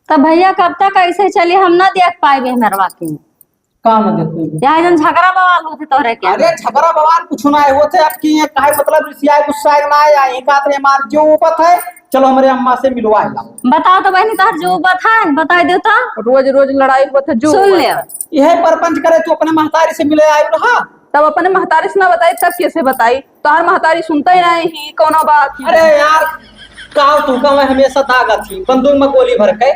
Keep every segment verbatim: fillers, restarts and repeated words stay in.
तो भैया, कब तक ऐसे चली, हम ना देख पाएबे मेहरवा के। का ना देख पाएबे? यहाँ जन झगड़ा बवाल होते तोहरे के। अरे, झगड़ा बवाल कुछ ना होते, अब की ये काहे मतलब रिसियाए गुस्साए ना आए, यही बात रे हमार जो उपत है, चलो हमरे अम्मा से मिलवाए ला। बताओ तो बहनी, तोहर जो उपत है, बताई दे तो। रोज रोज लड़ाई होत है, जो सुन उपत ले। है। यह परपंच करे, तू अपने महतारी से मिले आयु रहा। तब अपने महतारी से ना बताई, तब कैसे बताई? तोहर महतारी सुनते ही नहीं ही, कौनो बात। अरे यार, का तू का मैं हमेशा दागत ही, बंदूक में गोली भर के।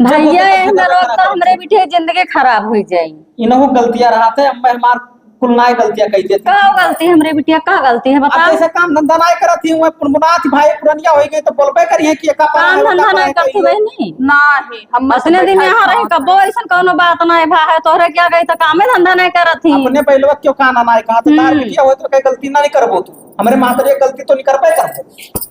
भैया, जब होते तब एहमे झगड़ा रोक करा तो करते। हमरे बिटिया जिंदगी खराब हुई जाई। इनहु गलतियां रहत है, अम्मा हमार कुल नाय गलतियां कही देती। का गलती हमरे बिटिया, का गलती है, अब बताओ? जैसे काम धंधा नाय करत ही, वह पुनपुनात ही, भाई पुरनिया होई गई तो बोलबे करी है कि एका पारा काम है, ओका धंधा पारा नाय है, करती कहिए। बहनी? नाही, हम मत अपने दिन बैठाई यहाँ रही, खात कबो है। ऐसन कौनो बात नाय भा है, तोहरे क्या गई तो कामे धंधा नाय करत ही। अपने बैलवा क्यों काना नाय कहा, तो तार हम्म। बिटिया होई तो कई गलती ना नहीं करबो तू, हमरे माता रे गलती तो नहीं करबे करबो।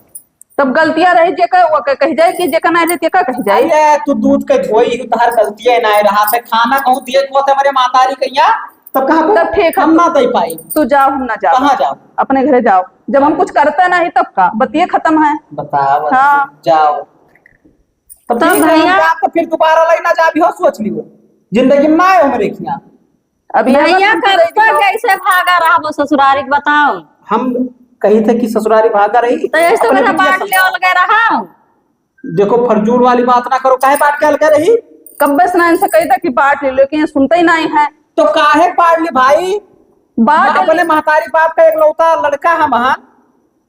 तब गलतियां रही जेकर, वो के कही जाए कि जेकर ना रही, तेकर कही जाए। अरे, तू दूध के धोई, तोहार गलतियां ना रहा से खाना कहूँ दिए को ते हमरे मातारी कहिया, तब कहाँ को तब ठीक है, हम ना दे पाई। तू जाओ, हम ना जाओ। कहाँ जाओ? अपने घरे जाओ। जब हम कुछ करते नहीं, तब का? बतिये खत्म है। बताओ, हाँ। जाओ। तब तब ठीक है, भैया हम जाब तो फिर दोबारा लाई ना जाबी हो, सोच लियो। जिंदगी में ना आए हमरे खिया। अब यहाँ भैया, पर कब तक ऐसे भागा रहबो ससुरारी के, बताओ? हम कही थे कि ससुरारी भागा रही, तो ऐसे अपने मेरा बिटिया बांट ले समझाओ। अलगे रहा। देखो, फरजूल वाली बात ना करो, काहे बांट के अलगे रही? कब बस ना इनसे कही था कि बांट ले, लेकिन ये सुनते ही नहीं है। तो काहे बांट ली भाई? बांट हम अपने ले। महतारी बाप का एकलौता लड़का हम हन,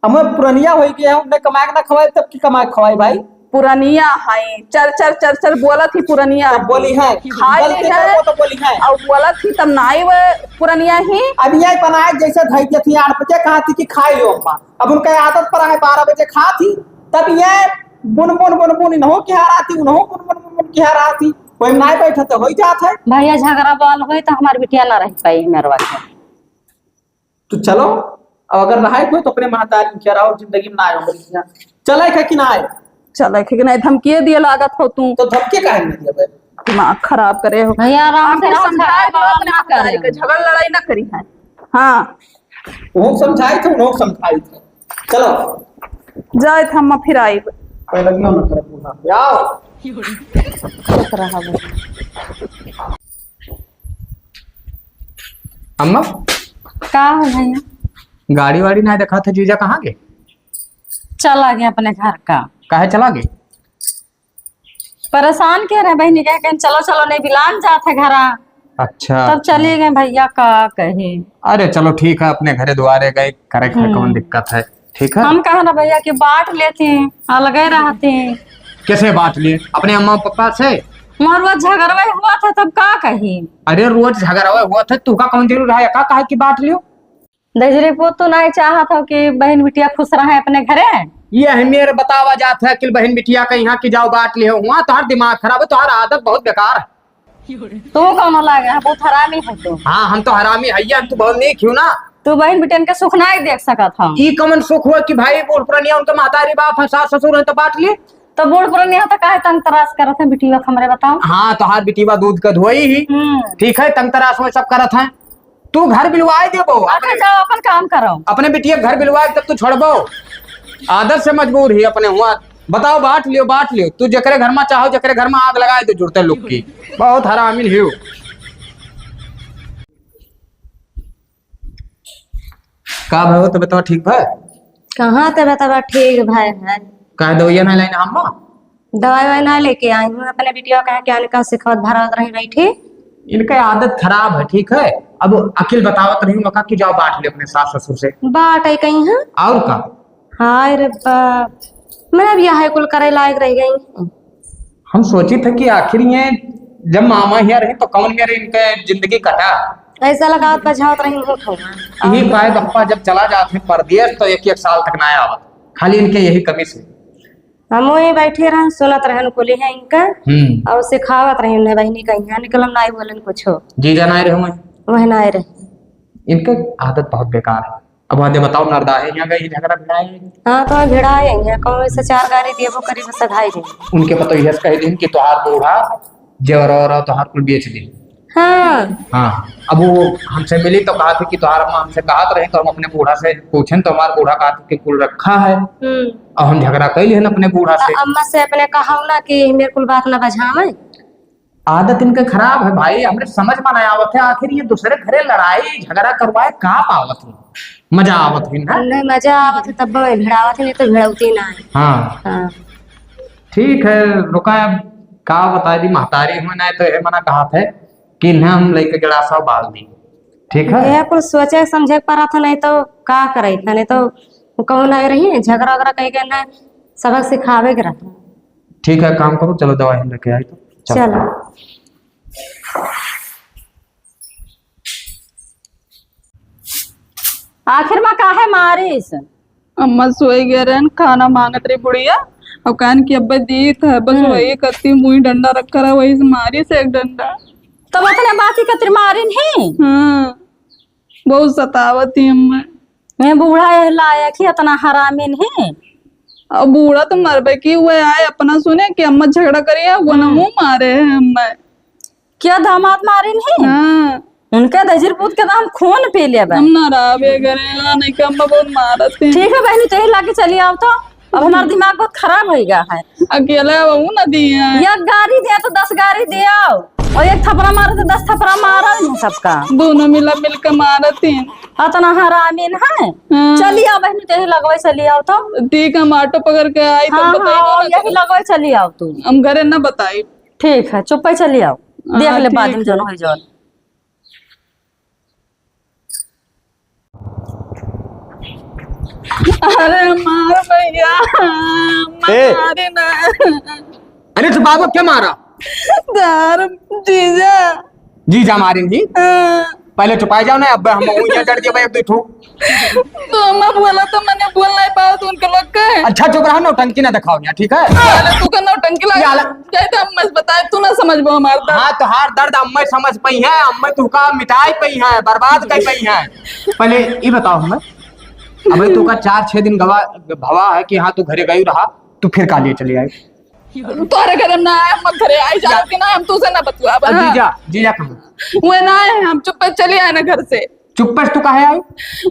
हमें पुरनिया होई गया है, उन्हें कमाए के ना खवाए, तब की कमाए के खवाए भाई? पुरनिया है, चर चर चर चर बोलत ही पुरनिया तब है। बोली है, खाए गलती है, करबो तो बोली है। और बोलत ही तब ना आई वो पुरनिया ही। अब ये बनाए जैसे धई देती आठ बजे कहा थी कि खाई लो अम्मा, अब उनका आदत पड़ा है बारह बजे खा थी, तब ये बुन बुन बुन बुन इन्हों की हारा थी, उन्हों बुन बुन बुन बुन की हारा थी, कोई ना बैठे तो हो ही जात है। भैया झगड़ा बवाल होई तो हमार बिटिया ना रह पाई मेरवा के। तो चलो, अब अगर रहाई कोई तो अपने महतारी के रहो, जिंदगी में ना आयो बल्कि। चले के कि ना आए? चले के कि नहीं, धमकिए दिए लागत हो तू। तो धमकी काहे नहीं दिया बे? दिमाग खराब करे हो। भैया, आराम से आपके रहो, समझाए झगड़ा दो बवाल अपने ना महतारी करे। के, झगड़ लड़ाई ना करी है। हाँ। वो समझाई थे, वो समझाई थे। चलो। जाए थे, हम फिर आई। पहले क्यों ना करे पूरा? आओ। चुप रहा वो। अम्मा? का हो भैया? गाड़ी वाड़ी ना देखा था, जीजा कहाँ गए? चला गया अपने घर का। काहे चला गए? परेशान के रहे बहनी, कहे, कहे, "चलो, चलो, नहीं बिलान जात है घरा।" अच्छा, तब अच्छा। चली गए भैया, का कहे। अरे चलो ठीक है, अपने घरे दुआरे गए, करे घर कौन हम्म। दिक्कत है, ठीक है? हम कहा ना भैया कि बांट लेती, अलगे रहती। कैसे बांट लिए? अपने अम्मा पापा से? वहाँ रोज झगड़वे हुआ था, तब का कही? अरे रोज झगड़वे हुआ था, तू का कौन जरूर है, का कहा कि बांट लियो? दहिजरी पुत तो नहीं चाहत हो कि बहन बिटिया खुश रहे अपने घरे। ये है मेरे बतावा जात है कि बहन बिटिया के यहाँ की जाओ बांट लियो हुआ, तोहार दिमाग खराब है, तोहार आदत बहुत बेकार है। तू कौनो लागे है, बहुत हरामी है तू। हाँ, हम तो हरामी है, हम तो बहुत नीक हूँ ना। तू बहन बिटियन के सुख नहीं देख सकत हो। ई कमन सुख हुआ कि भाई बूढ़ पुरानिया उनका महतारी बाप है, सास ससुर है तो बांट लिए। तो बूढ़ पुरानिया तो काहे तंग तराश करत है बिटिया हमरे बताओ? हाँ, तोहार बिटिया दूध का धोई ही। हम्म। ठीक है, तंग तराश में सब करत है। तू घर बिलवाए देबो। अच्छा, अपने जाओ, अपन काम करो। अपने बिटिया घर बिलवाए, तब तू छोड़बो। आदत से मजबूर ही अपने हुआ। बताओ, बांट लियो, बांट लियो। तू जेकरे घर में चाहो, जेकरे घर में आग लगाए दे, जुड़ते लोग की। बहुत हरामिन हियो। का भाई, तबियत ठीक बा? कहाँ तबियत ठीक भाई है? का दवाइया ना लाइन हम? दवाई वाई ना लेके आई हूँ, अपने बिटिया कहा क्या निकाल सिखावत भरावत रही बैठी। इनका आदत खराब है, ठीक है। अब अकिल बतावत रही हूँ, मका कि जाओ बांट ले अपने सास ससुर से। बांट है कहीं है? और का? हाय रे बाप, मैं अब यह कुल करे लायक रह गई। हम सोची थे कि आखिर ये जब मामा हिया रही तो कौन मेरे इनके जिंदगी कटा। ऐसा लगावत बझावत रही हूँ ठौआ। यही पाए बप्पा जब चला जात है परदेश तो एक एक साल तक ना आवत, खाली इनके यही कमी से। हम वही बैठे रहन, सुनत रहन कुली है इनका, हम्म। और सिखावत रही उन्हें बहनी का यहाँ निकलम ना बोलन कुछो। जीजा ना रहे हुए। वह ना रहे। इनके आदत बहुत बेकार है। अब वादे बताओ, नरदा है यहाँ गई झगड़ा भिड़ाए। हाँ, तो भिड़ाए यहाँ कौन ऐसे चार गारी दिए वो करीब सधाई दे। उनके पता यस कह दिन कि तोहार बूढ़ा जेवर और तोहार कुल बेच दे। हाँ। हाँ, अब वो हमसे मिली तो कहा थी कि तोहार अम्मा हमसे कहत रही, तो हम अपने बूढ़ा से पूछेन तो हमार बूढ़ा कहत कि कुल रखा है। हम्म। और हम झगड़ा कइ लिहन अपने बूढ़ा से। अ-, अम्मा से अपने कहाओ ना कि मेरे कुल बात ना बझावे। आदत इनके खराब है भाई, हमरे समझ में ना आवत है, आखिर ये दूसरे घरे लड़ाई झगड़ा करवाए का पावत है, मजा आवत है ना? नहीं, मजा आवत है तब भिड़ावत है, नहीं तो भिड़ौती ना है। हाँ। हाँ। ठीक है, रुका, अब का बताई दी, महतारी हुए ना तो ये मना कहा थे कि इन्हें हम लेके गिलासा बाल दी, ठीक है? ये कुल सोचे समझे के पड़ा था, नहीं तो का करे था, नहीं तो वो कहूँ ना रही झगड़ा वगड़ा कह के ना सबक सिखावे के रहता। ठीक है, काम करो, चलो दवाई हम लेके आई तो चलो। चलो। आखिर में काहे मारिस? अम्मा सोई गए रहन, खाना मांगत रही बुढ़िया, और कहन कि अब्बे दीत है, बस हम्म। वही कत्ती मुई डंडा रखा रहा, वही से मारिस एक डंडा। तब अपने बात ही कतरी मारिन ही? हाँ, बहुत सतावत ही अम्मा। मैं बूढ़ा यह लायक ही, इतना हरामिन ही। अब बूढ़ा तो मरबे की हुए आए, अपना सुने कि अम्मा झगड़ा करिए, वो ना हम्म। मुंह मारे है अम्मा। क्या दामाद मारिन ही? हाँ। उनके दहिजर पूत के तो हम खून पी लेबे। हम ना रहबे घरे, हाँ, नहीं कि अम्मा बहुत मारत है। ठीक है बहनी, तो यही लाके चली आओ तो। अब हमारा दिमाग बहुत खराब हो गया है। अकेले बहू ना दिए हैं। एक गारी दे तो दस गारी दे आओ, और एक थपरा मारो तो दस थपरा मारा है सबका। दोनों मिला मिल के मारत हैं। इतना हरामीन है। हाँ। चली आओ बहनी, तो यही लगवाई चली आओ तो। ठीक है, हम ऑटो पकड़ के आई तो हाँ, बताइए हाँ, ना यही तो। लगवाई चली आओ तू। हम घरे ना बताई। ठीक है, चुप्पे चली आओ, हाँ, देख ले बाद ठीक में है। जौन होई जौन। अरे मार भैया, ए! मारे ना। अरे तो बाबा क्या मारा? दार जीजा। जीजा मारेंगी? हाँ। पहले चुपाई जाओ ना, अब हम वहीं डर गए भाई, अब देखो। तो अम्मा बोला तो मैंने बोल नहीं पाया तो उनके लोग के। अच्छा चुप रहो, नौटंकी ना दिखाओ यहाँ, ठीक है? अरे तू का नौटंकी लगा। ये अलग। जाए तो अम्मा से बताए, तू ना समझबो हमार दर्द। हाँ, तोहार दर्द अम्मा समझ पई है, अम्मा तू का मिटाई पई है, बर्बाद कर पई है। पहले ये बताओ हमें, अबे तू का चार छह दिन गवा भवा है कि हाँ तू घरे गई रहा, तू फिर का लिए चली आई? तोहरे घरे हम ना आए, हम घरे आई जा या- कि ना, हम तुझसे ना बतुआब, अब हाँ। जीजा, जीजा कहाँ? वो ना आए, हम चुप्पे चले आए ना घर से। चुप्पे से तू काहे आई?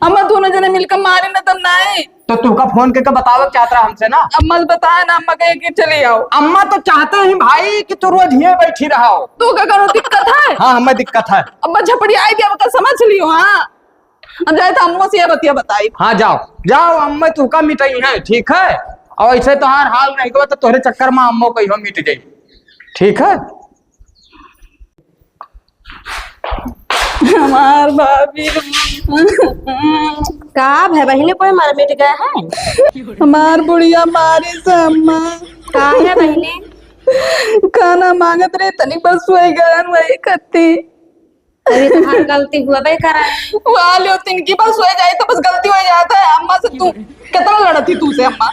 अम्मा दोनों जने मिलकर मारे ना तब ना आए। तो तू का फोन करके बतावे चाहत रहा हमसे ना? अम्मा से बताए ना, अम्मा कहे कि चले आओ। अम्मा तो चाहते ही भाई कि तू रोज हिये बैठी रहो। तू का करो, दिक्कत है? हाँ, हमें दिक्कत है। अम्मा झपड़ी आई दिया, बता समझ लियो, हाँ। हम जाए तो अम्मा से ये बतिया बताई। हाँ, जाओ, जाओ, अम्मा तू का मिटाई है, ठीक है? और ऐसे तोहार हाल नहीं को तो तोहरे चक्कर में अम्मा कहियो मिट जाई, ठीक है? हमार भाभी। का भे बहिनी, कोई मर मिट गए है? हमार बुढ़िया मारे से अम्मा। का है बहिनी? खाना मांगत रहे, तनी बस सोए गए, वही कत्ती। अरे, तुम्हार गलती हुआ बे करा। वाह, ले, तिनकी बस हो जाए तो बस गलती हो जाता है। अम्मा से तू कितना लड़त थी तू से, अम्मा?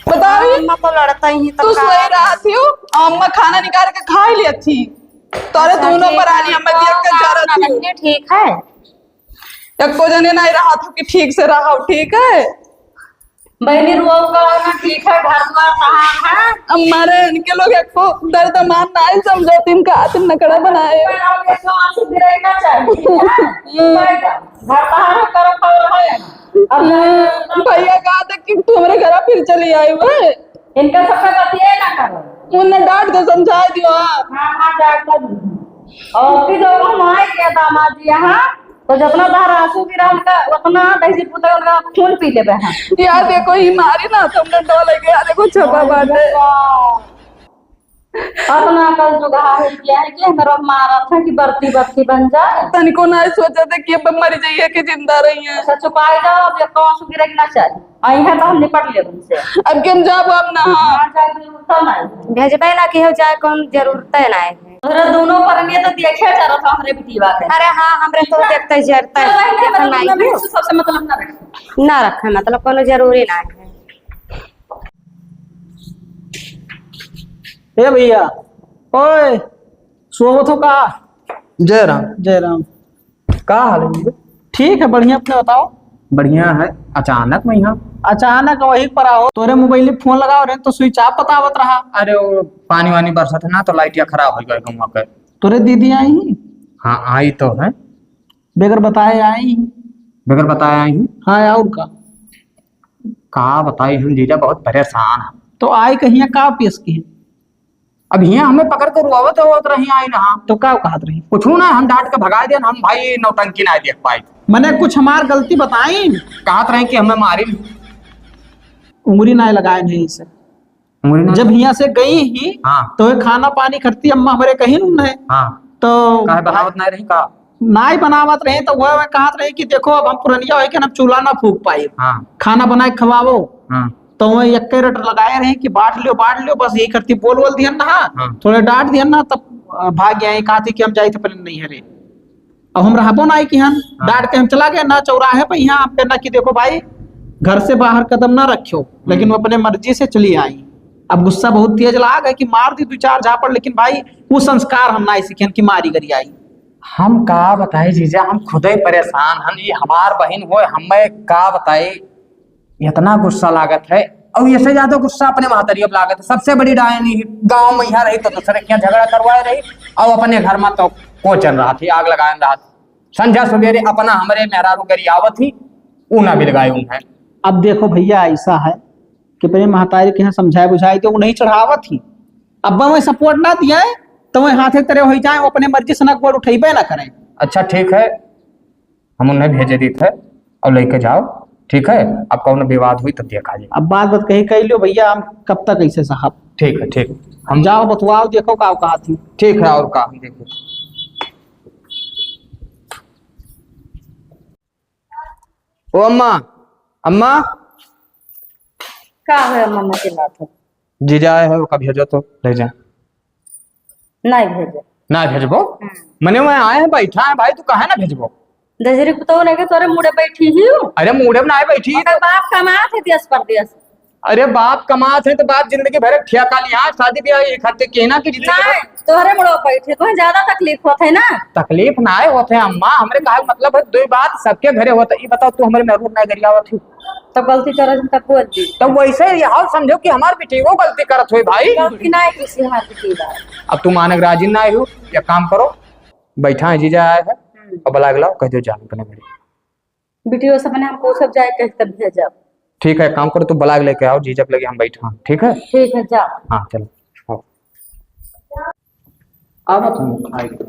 बताओ। अम्मा तो लड़ता ही, तब तू का? सोए रहा थी, अम्मा खाना निकाल के खा लिया थी। तोरे अच्छा, दोनों ठीक परानी है, अम्मा तो देख के ना जरा थी। बहिनी, ठीक है। एको जने नहीं रहा था कि ठीक से रहो, ठीक है? बहिनी, रुआऊ का ना, ठीक है, घर द्वार कहाँ है? हमारे इनके लोग एको दर्द मान ना है, समझो, तीन का आदमी नकड़ा बनाए। आंसू गिरे ना चाहिए, ठीक है? हम्म। घर कहाँ है, करो, करो है। अब हम्म, भैया कहा था कि तू हमारे घर फिर चली आई हुए। इनका सबका बतिये ना करो। उन्हें डांट दो, समझा दियो आप। हाँ, हाँ, डांट दो। और फिर जब हम आए गए दामाद जी यहाँ, तो जितना बार आंसू गिरा उनका, उतना दहिजर पूत उनका खून पी लेबे हैं। यार देखो, ये मारी ना, तुमने डोल है, यार देखो, छपा बाटे। अपना कल जुगाड़ है, किया है कि हमें रोक मारा था कि बरती बरती बन जाए। तनिको ना सोचा था कि अब मर जाइए कि जिंदा रही है। अच्छा, चुपाई जाओ, अब एक आंसू गिरे के ना चाहिए। आई है तो हम निपट लेब उनसे। अब के हम जाब, अब ना। हाँ, जाए जरूरत ना है। भेजबे ना कि हो जाए, कौन जरूरत है ना है। तोहरा दोनों पर में तो देखे जा रहा था हमरे बिटिया के। अरे हाँ, हमरे तो देखते जरते तो वही है, देखते मतलब, नहीं मतलब, है। सबसे मतलब ना रखे। ना रखे, मतलब, कोनो जरूरी ना है। ए भैया, ओए, सोवत हो का? जय राम। जय राम। का हाल है भैया? ठीक है, बढ़िया, अपने बताओ। बढ़िया है। अचानक में यहाँ? अचानक वही पर आओ, तोरे मोबाइल में फोन लगाओ रहे तो switch off बतावत रहा। अरे, वो पानी वानी बरसत है ना, तो लाइटिया खराब हो गई गौवा के। तोरे दीदी आई ही? हाँ, आई तो है। बगैर बताए आई। बगैर बताए आई। हाँ, और का? का बताई हम जीजा, बहुत परेशान हैं। तो आई कहिया का पेश की? अब हियाँ हमें पकड़ के रुआवत होत रही आई ना। तो का कहत रही? कुछ ना, हम डांट के भगा दियन, हम भाई नौटंकी ना देख पाई। मने कुछ हमार गलती बताई? कहत रही कि हमें मारी। उंगली ना लगाए नहीं से। उंगली ना जब हियाँ से गई ही, हाँ। तो ये खाना पानी करती अम्मा हमरे कहीं नहीं। हाँ। तो काहे बनावत ना रही का? नाई बनावत रहे तो वह, वह कहत रहे कि देखो अब हम पुरनिया होइके हम चूल्हा ना फूक पाई। हाँ। खाना बनाए खवावो। हाँ। तो वह एक रट लगाए रहे कि बांट लियो, बांट लियो, बस यही करती बोल बोल दिहन ना। हाँ। थोड़े डांट दिहन ना तब, अ, भाग गया, कहती कि हम जाई थे पहले नहीं हरे। अब हम रहबो ना कि हन, हाँ। डांट के हम चला गए ना चौराहे पे यहाँ पे ना कि देखो भाई घर से बाहर कदम ना रखियो, लेकिन हम्म। वो अपने मर्जी से चली आई। अब गुस्सा बहुत तेज लाग है कि मार दी दो चार झापड़, लेकिन भाई वो संस्कार हम ना सीखे कि मारी करी आई। हम का बताई जीजा, हम खुदे परेशान हन। ये हमार बहिन होय, हमें का बताई, इतना गुस्सा लागत है। और ये से ज्यादा गुस्सा अपने महतारी अब लागत है। सबसे बड़ी डायन ही गांव में यहाँ रही तो दूसरे के यहाँ झगड़ा करवाए रही, और अपने घर में तो कोचन रहा थी, आग लगाए रहा थी। संझा सवेरे अपना हमरे मेहरारू गरियावत ही, ऊ ना बिलगाए उन्हें। अब देखो भैया, ऐसा है कि अपने महतारी के यहाँ समझाए बुझाए दो, ऊ नहीं चढ़ावत ही। अब वह सपोर्ट ना दिए, तो वह हाथे तरे हो जाए, वो अपने मर्जी से ना गोड़ उठेबे ना करें। अच्छा, ठीक है, हम उन्हें भेजे दीत है और लेके जाओ, ठीक है? अब कौनो विवाद हुई तब देखा जाए। अब बात बात कही कह लियो भैया, हम कब तक ऐसे साहब? ठीक है, ठीक। हम जाओ बतवाओ, देखो का कहा थी। ठीक है, और का हम देखे। ओ अम्मा, अम्मा। का है अम्मा, अम्मा के बात है? जीजा आए हैं, ओका भेजो तो, ले जा। नहीं भेजो। ना भेजबो? हम्म। मने वहाँ आए हैं, बैठा है भाई, तू काहे ना भेजबो? दजरी को तो लेके तोरे मुड़े बैठी ही हूँ। अरे मुड़े में ना बैठी ही ओकर तो। बाप कमात है देश परदेश। अरे बाप कमात है तो बाप जिंदगी भर एक ठेका लिहा, शादी ब्याह ये खातिर के ना कि जिंदगी भर नहीं, तोहरे मुड़े बैठे, तुम्हें ज्यादा तकलीफ होत है ना। तकलीफ ना होत है अम्मा, हमरे कहा मतलब है दो बात सबके घरे होत है। ये बताओ तू हमरे मेहरारू ना गरियावत ही। तब गलती करत हन, तब बोल दी। तब वैसे ही हाल समझो कि हमार बिटियो गलती करत होई भाई। गलती ना है किसी हमार बिटिया। अब तू मानक राजी ना हो, एक काम करो, बैठा है जीजा आए है, हम्म। और बुला के लाओ, कह दो जान अपने घरे। बिटियो से मने हम पूछब जाए, कह तब भेजब। ठीक है, काम करो, तू बुला के लेके आओ, जीजा के लगे हम बैठा, ठीक है? ठीक है, जाओ। हाँ, चलो, आओ। अब तुम खाए के।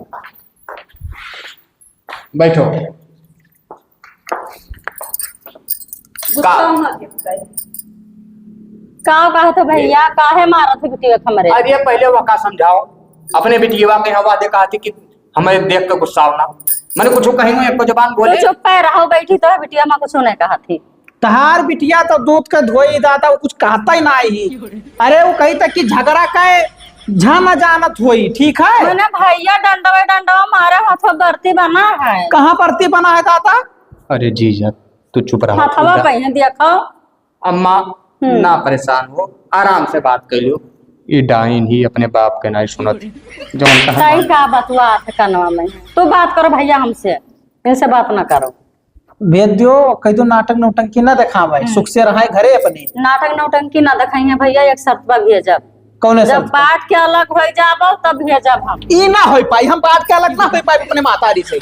बैठो। गुस्सा का? मत दिखाई। का कहत है भैया, काहे मारत है बिटिया के हमरे? अरे पहले वो का समझाओ, अपने बिटिया के हवा दे कहती कि हमें देख के गुस्सा होना। मैंने कुछ कहीं एक जबान बोले? तू चुप पे रहो, बैठी तो है बिटिया, मैं कुछ नहीं कहत ही। तहार बिटिया तो दूध के धोई दादा, वो कुछ कहता ही ना ही। अरे वो कही तक कि झगड़ा के झन जानत होई, ठीक है? मने भैया डंडवा डंडवा मारे हाथवा बरती बना है। कहाँ बरती बना है दादा? अरे जीजा, तू चुप रहो, हाथवा चुप रहो। बहिन देखो। अम्मा, हम्म। ना परेशान हो, आराम से बात कर लो। ई डाइन ही अपने बाप के नाई सुनत, जौन कहा सही मान- का बतुआ है कनवा में। तू बात करो भैया हमसे, इनसे बात ना करो। भेज दियो, कह दो नाटक नौटंकी ना देखावे, हम्म। सुख से रहाए घरे अपने। नाटक नौटंकी ना देखाई है भैया, एक शर्त पर भेजब। कौन है जब शर्त पर? बांट के अलग हो जाबो तब भेजब हम। ई ना हो पाई, हम बांट के अलग ना हो पाई अपने महतारी से।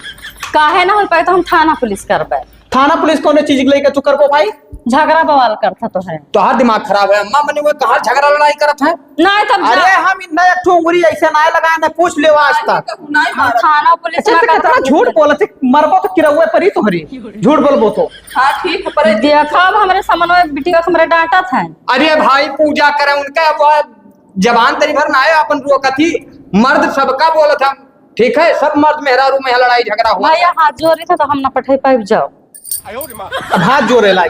काहे ना हो पाई तो हम थाना पुलिस करबे। थाना पुलिस कौन चीज के लेके तू करबो भाई? झगड़ा बवाल करता तो है। तोहार दिमाग खराब है अम्मा, मने वो कहाँ झगड़ा लड़ाई करत है? नहीं तब अरे जा। हम इतना एक ठो उंगली ऐसे ना लगाए ना पूछ ले आज तक। नहीं हम मारत। थाना पुलिस अच्छा, में तो का कितना करबो झूठ फिर? बोलत है, मरबो तो किरौए पर ही तोहरी। झूठ बोलबो तो। हाँ, ठीक है, पर देखो, अब हमरे समन्वय बिटिया के हमरे डांटत हैं। अरे भाई, पूजा करे उनका, वो जबान तरी भर ना आए, अपन रोकत ही, मर्द सबका बोलत हम, ठीक है, सब मर्द मेहरारू में लड़ाई झगड़ा हुआ। भैया, हाथ जोड़े थे तो हम ना पठाई पाइब, जाओ। अब हाथ जोड़े लाग।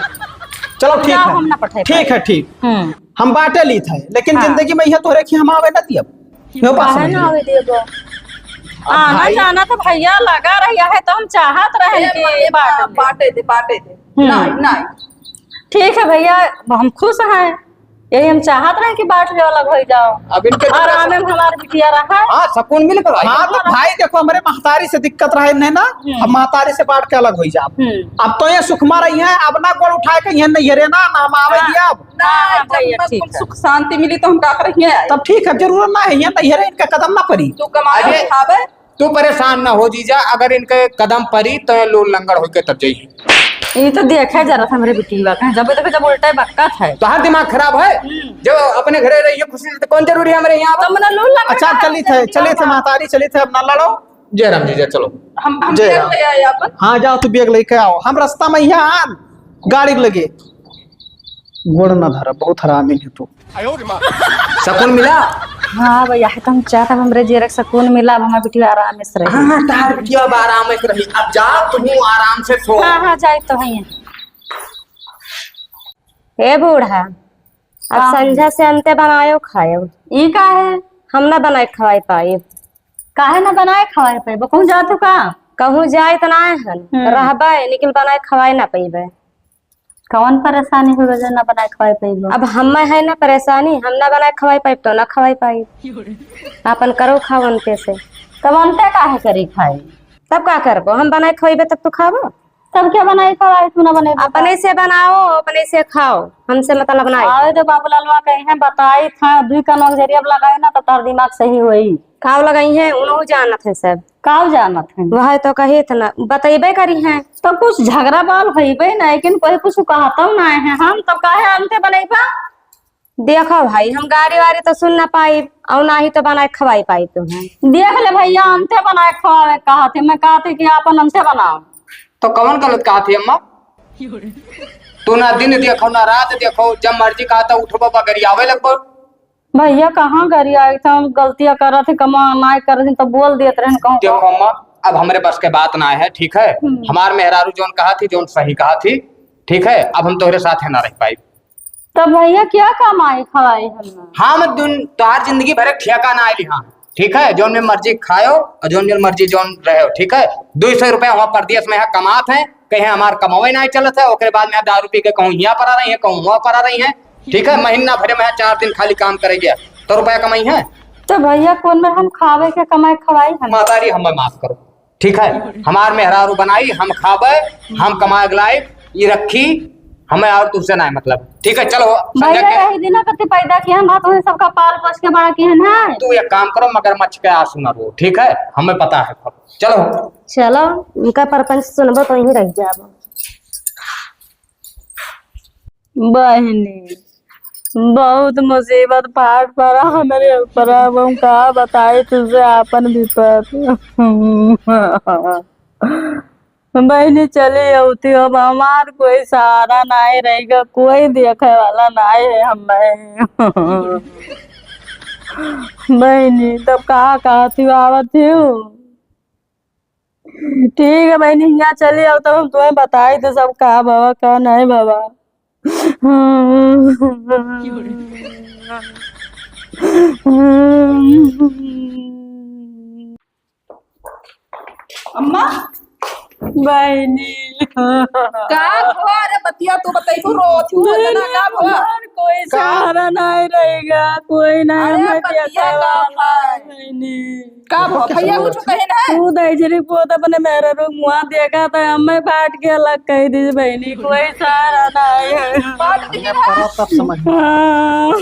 चलो, ठीक जाओ, है। हम ना पठाई ठीक पाइब। है, ठीक। हम्म। हम बांटे लीत है, लेकिन हाँ। जिंदगी में यह तोहरे खियामा आवे ना दियब। यो बात काहे समझ ना लो। आवे दियब? अब आना भाई जाना तो भैया लगा रही है, तो हम चाहत रहे ए, कि ए, बांट दे। बांटे दे, बांटे दे। हम्म। नहीं, नहीं। ठीक है भैया, हम खुश हैं, यही हम चाहत रहे कि बांट के अलग हो जाओ। अब इनके आराम में हमार बिटिया रहा। हाँ, सुकून मिल के भाई। हाँ, तो भाई देखो, हमरे महतारी से दिक्कत रहे नहीं ना, हम्म। अब महतारी से बांट के अलग हो जाओ। हम्म। अब तो ये सुखमा रही है, अब ना गोड़ उठाए के ये नहीं रे ना, ना हम आवे हाँ। दिया अब। ना, हाँ, जब भैया, तक ठीक तुम है। सुख शांति मिली तो हम का करेंगे? तब ठीक है, जरूरत ना है, ये नहीं रे, इनका कदम ना पड़ी। तू कमाए अरे, उठावे। तू परेशान ना हो जीजा, अगर इनके कदम परी तो ये लूल लंगड़ होके तब जइहे। ई तो देखे जरा था हमरे बिटिया का, जब देखो जब उल्टा ही बक्का था। तोहार दिमाग खराब है? हम्म। जब अपने घरे रहिए खुशी से, तो कौन जरूरी है हमरे यहाँ? तो मना लूल लंगड़ अच्छा, का चली थे, चली थे महतारी, चली थे, अब ना लड़ो। जय राम जीजा, चलो। हम, हम जय राम। ले आए अपन। हाँ, जाओ, तू बैग लेके आओ, हम रास्ता में यहाँ आन, गाड़ी के लगे। गोड़ ना धरा, बहुत हरामी है तू। सकून मिला? हाँ भैया, है तो हम चाहत हब हमरे जियरा के सकून मिला, अब हमार बिटिया आराम से रही। हाँ, हाँ, तार बिटिया अब आराम से रही। अब जा, तू आराम से सो। हाँ, हाँ, जाए तो है। ए बूढ़ा, अब हाँ। संझा से अंते बनायो खायो। ई का है? हम ना बनाए खवाए पाइब। काहे ना बनाए खवाए पाइब? कहूँ जात हो का? कहूँ जाए तो ना हन, हम्म। रहबे, लेकिन बनाए खवाए ना पइबे। कौन परेशानी हो गई जो ना बनाए खवाए पाइबो? अब हमें है ना परेशानी, हम ना बनाए खवाए पाइब तो ना खवाए पाइब। आपन करो खाओ अंते से। तब अंते काहे करी खाई? तब का करबो? हम बनाए खवाइबे तब तो खाबो। तब क्या बनाए खवाए, तू ना बनाए अपने से बनाओ, अपने से खाओ, हमसे मतलब ना है। आवे तो बाबूलालवा कहीं है, बताई था, दुई कानवा के जरिया लगाए ना तो तार दिमाग सही होई। काव लगाई हैं, उनहु जानत हैं सब। काव जानत हैं? वह तो कही थे ना, बतइबे करी हैं। तो कुछ झगड़ा बाल होइबे ना, लेकिन कोई कुछ कहतौ ना है। हम तब काहे अंते बनइबा? देखो भाई, हम गारी वारी तो सुन ना पाइब, और ना ही तो बनाए खवाई पाइब तुम्हें। देख ले भैया, अंते बनाए खवावे कहत है, मैं कहत है कि आपन अंते बनाओ। तो कौन गलत कहत है अम्मा? तू ना दिन देखो ना रात देखो, जब मर्जी कहा तो उठबो बगरियावे लगबो। भैया, कहाँ गरियाई था, हम गलतियाँ करत ही, कमा नाय करत ही, तो बोल देत रहन कहूँ। देखो अम्मा, अब हमरे बस के बात ना है, ठीक है? हम्म। हमार मेहरारू जौन कहा थी, जौन सही कहा थी, ठीक है? अब हम तोहरे साथ है ना रह पाई। तब भैया, क्या कमाई खवाई हमने? हम दुन-, तोहार जिंदगी भर एक ठेका ना आइली, हाँ, ठीक है? जौन में मर्जी खायो और जौन में मर्जी जौन रहो, ठीक है? दो सौ रुपया वहाँ परदेस में यहाँ कमात है, कहीं हमार कमावे ना चलत है, ओकरे बाद में यहाँ दारू पी के कहूँ यहाँ पर आ रही है, कहूँ वहाँ पर आ रही है, ठीक है, महीना भरे में चार दिन खाली काम करे गया, तो रुपया कमाई है? तो भैया, कौन में हम खावे के कमाए खवाई हम? महतारी, हमें माफ करो, ठीक है? हमार मेहरारू बनाई, हम खाबे, हम कमाए के लायक, ये रखी, हमें और तुझसे ना है मतलब, ठीक है? चलो, समझा भैया, के? यही दिना कति पैदा किया हम, तुम्हें सबका पाल पोस के बड़ा किया है। तू एक काम करो, मगरमच्छ के आंसू ना रो, ठीक है? हमें पता है सब। चलो। चलो, इनका परपंच सुनबो तो यहीं रह जाबो। बहिनी, बहुत मुसीबत फाट पड़ा हमरे ऊपर, अब हम का बताई तुझसे आपन विपत। बहिनी, चली अउती, अब हमार कोई सहारा नाहीं रहेगा, कोई देखे वाला नाहीं है हमें। बहिनी, तब कहाँ, कहाँ थी आवत थी? ठीक है बहिनी, हियाँ चली आओ, तब हम तुम्हें बताई तो सब का भवा, का नहीं भवा। अम्मा। बहिनी। का भवा? अरे बतिया तू बताई, तू रोत हूँ, इतना का भवा? हमार कोई का? सहारा नहीं रहेगा, कोई नहीं अरे हमें बतिया देखा का वाला भवा? है, बहिनी। का भवा? भैया कुछ कहे ना? तू दहिजरी पोत अपने मेहरारू मुँह देखा तो हमें बांट के अलग कह दी बहिनी, कोई सहारा नहीं है। बांट दी ना। तब समझ में। हाँ।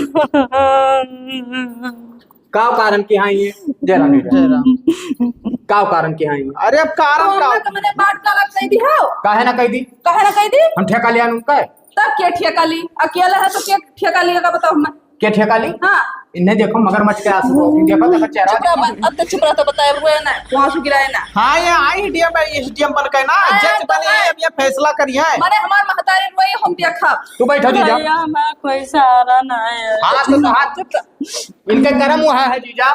का कारण की हाँ ये? जय राम जी। जय राम। का कारण की हाँ ये? अरे अब कारण तो का? हमने तो मने बात का अलग कह दी हो। काहे ना कह दी? काहे ना कह दी? हम ठेका लिया उनका। तब के ठेका ली? अकेला है तो के ठेका लिया का बताओ हमें? के ठेका ली? हाँ। इन्हें देखो मगरमच्छ के आंसू बहती। देखो, देखो चेहरा चुप रह, देखो। अब तो चुप रह, तो बताए रुए ना, तू आंसू गिराए ना। हाँ, ये आई डीएम, एसडीएम बन के ना, हाँ, जज तो बने, हाँ। अब ये फैसला करिए। माने हमार महतारी रुए, हम देखा। तू बैठो जीजा। भैया, हमार कोई सहारा ना है। हाँ, तो, तो हाथ चुप रह। इनके करम वहाँ है जीजा,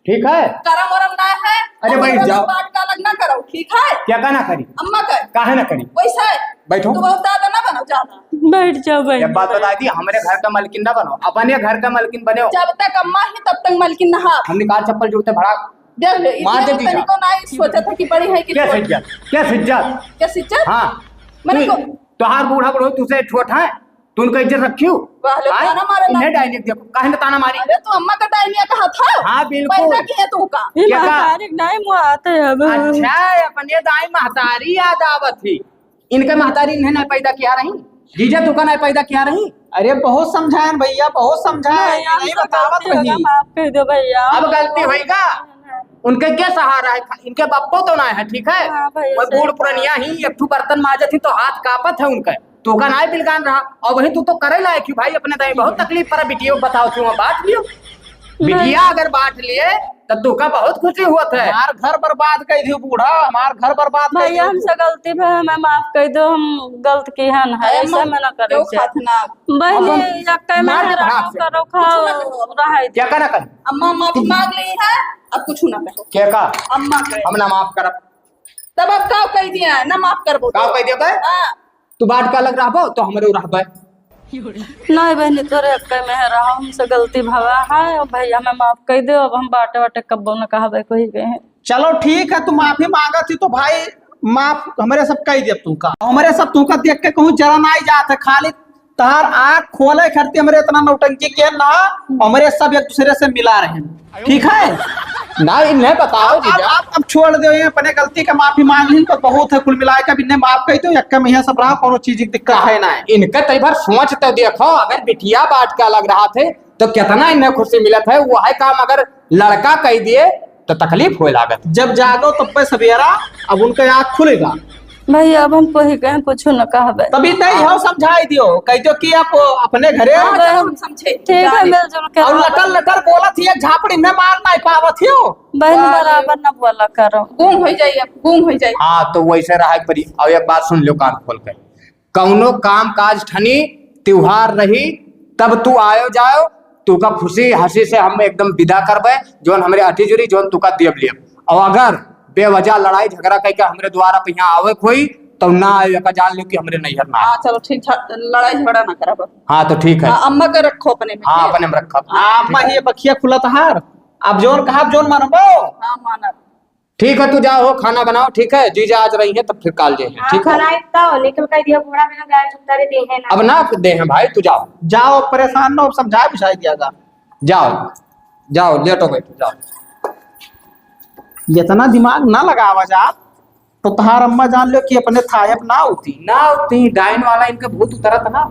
ठीक है? करम वरम ना है। अरे बैठ जाओ। बात का अलग ना करो, ठीक है? क्या का ना करी? अम्मा कर। काहे ना करी? वैसे है। बैठो। तू बहुत ज्यादा ना बनो, ज्यादा। बैठ जाओ, बैठ एक बात जाओ। बता दी, हमारे घर का मालकिन ना बनो, अपने घर का मालकिन बने हो। जब तक अम्मा है, तब तक मालकिन ना हो। हम निकाल चप्पल जूते भड़ा। देख ले, मार दे इतने जीजा। तनिको ना सोचा था कि बड़ी है कि क्या छोटी। सिज्जत? क्या सिज्जत? क्या सिज्जत? हाँ। मैंने तू, को तोहार बूढ़ा बूढ़ो तुझसे छोट है? तू उनका इज्जत रखियो? वाह, ले आय? ताना मारे ना। इन्हें डायलॉग देखो, काहे ना ताना मारी? अरे, तू अम्मा का डायनिया का हाथ है? हाँ, बिल्कुल। पैदा किए तू का? ये क्या का? महतारी नहीं मुआते अब। अच्छा, अपने दाई महतारी याद आवत ही। इनके महतारी इन्हें ना पैदा किया रही? जीजा तू का ना पैदा किया रही? अरे, बहुत समझायन भैया, बहुत समझायन, भैया, नहीं हमसे बतावत गलती हो गया, रही। माफ कर दो भैया। अब गलती होई का? उनके के सहारा है? इनके बापो तो ना है, ठीक है? हाँ भैया, वो सही बूढ़ कहा। पुरनिया ही, एक ठो बर्तन माजत ही तो हाथ कांपत है उनके। तोका नाहीं बिलगान रहा, और वही तू तो करे लायक ही भाई, अपने दाई बहुत तकलीफ पर बिटियो बताओ, तू बांट लियो। नहीं। बिटिया अगर बांट लिए, तो तोका बहुत खुशी हुआ था। हमार घर बर्बाद कर दियो बूढ़ा, हमार घर बर्बाद कर भैया, दियो। हमसे गलती भा, हमें माफ कर दो, हम गलत किहन है, अरे ऐसा अम्मा, में ना करे क्यों के चाहे। खात ना? बहनी, अब हम यक्का में मार रहो, भाग से। करो, खाओ, कुछ ना कहो। रहाई दे। क्या कहना कर? अम्मा माफी मांग ली है, अब कुछ ना कहो। क्या का? अम्मा के। हम ना माफ करब। तब अब का कह दिया, ना माफ करबो का तो। कह दिया बे? हाँ। तू बांट के अलग रहबो, तो हमरे रहबे। नहीं बहनी, तोरे यक्का में है रहा, हमसे गलती भवा है, अब भैया हमें माफ कर दो, अब हम बाटे वाटे कब्बो न कहबे कोई के। चलो ठीक है, तू माफी मांगत ही तो भाई माफ हमरे सब कह दिया तुमका। हमरे सब तुमका देख के कहूँ जरा ना आई जात है, खाली तहार आँख खोले खातिर हमरे इतना नौटंकी के ना, हमरे सब एक दूसरे से मिला रहे हैं, ठीक है? ना, इन्हें बताओ अब, जीजा। अब, अब छोड़ दो, ये अपने गलती का माफी मांग ली तो बहुत है, कुल मिला के अब इन्हें माफ कर दो, यक्का में यहाँ सब रहा, कोनो चीज की दिक्कत है ना। इनका तई भर सोच तो देखो, अगर बिटिया बांट के अलग रहा थे तो कितना इन्हें खुशी मिलत है, वो है काम अगर लड़का कह दिए तो तकलीफ होए लागत। जब जागो तब पे सवेरा, अब उनका आँख खुलेगा। भैया, अब हम कोई कहें कुछ न कहबे। तभी नहीं हो, समझाई दियो, कह दियो कि आप अपने घरे हाँ, अब हम समझे। ठीक है, मिलजुल के और रहो। लटर लटर बोलत ही, एक झापड़ी में मार नहीं पावत ही हो। बहन, वाह। बराबर न बोला करो। गूंग हो जाइए, गूंग हो जाइए। हाँ, तो वैसे रहा परी। अब एक बात सुन लो कान खोल के, कौनो काम काज ठनी, त्योहार रही, तब तू आयो जायो, तुका खुशी हंसी से हम एकदम विदा करबे, जौन हमरे अटी जुरी, जौन तुका देब लेब। और अगर बेवजह लड़ाई झगड़ा करके हमरे द्वारा पे यहाँ आवे कोई, तो ना आयो, एका जान लियो कि हमरे नैहर ना आयो। हाँ, चलो ठीक, झ-, लड़ाई झगड़ा ना करब। हाँ, तो ठीक है। हाँ, अम्मा के रखो अपने में, हाँ, ठीक? अपने में रखब। हाँ, अम्मा, ये बखिया खुला तहार, अब जौन कहा, जौन मानबो। हाँ, मानब। ठीक है, तू जाओ, खाना बनाओ, ठीक है? जीजा आज रही है, तब फिर काल जे है, हाँ, ठीक है? बनाई तो निकल के दियो, घोड़ा में गाय उतारे दे है ना। अब ना दे हैं भाई, तू जाओ। जाओ, परेशान ना हो, समझाए बुझाए दिया जा। जाओ, जाओ, लेटो बैठो, जाओ। इतना दिमाग ना लगावा जा, तो तहार अम्मा जान लो कि अपने थायप ना होती। ना होती, डाइन वाला इनके भूत उतरत ना।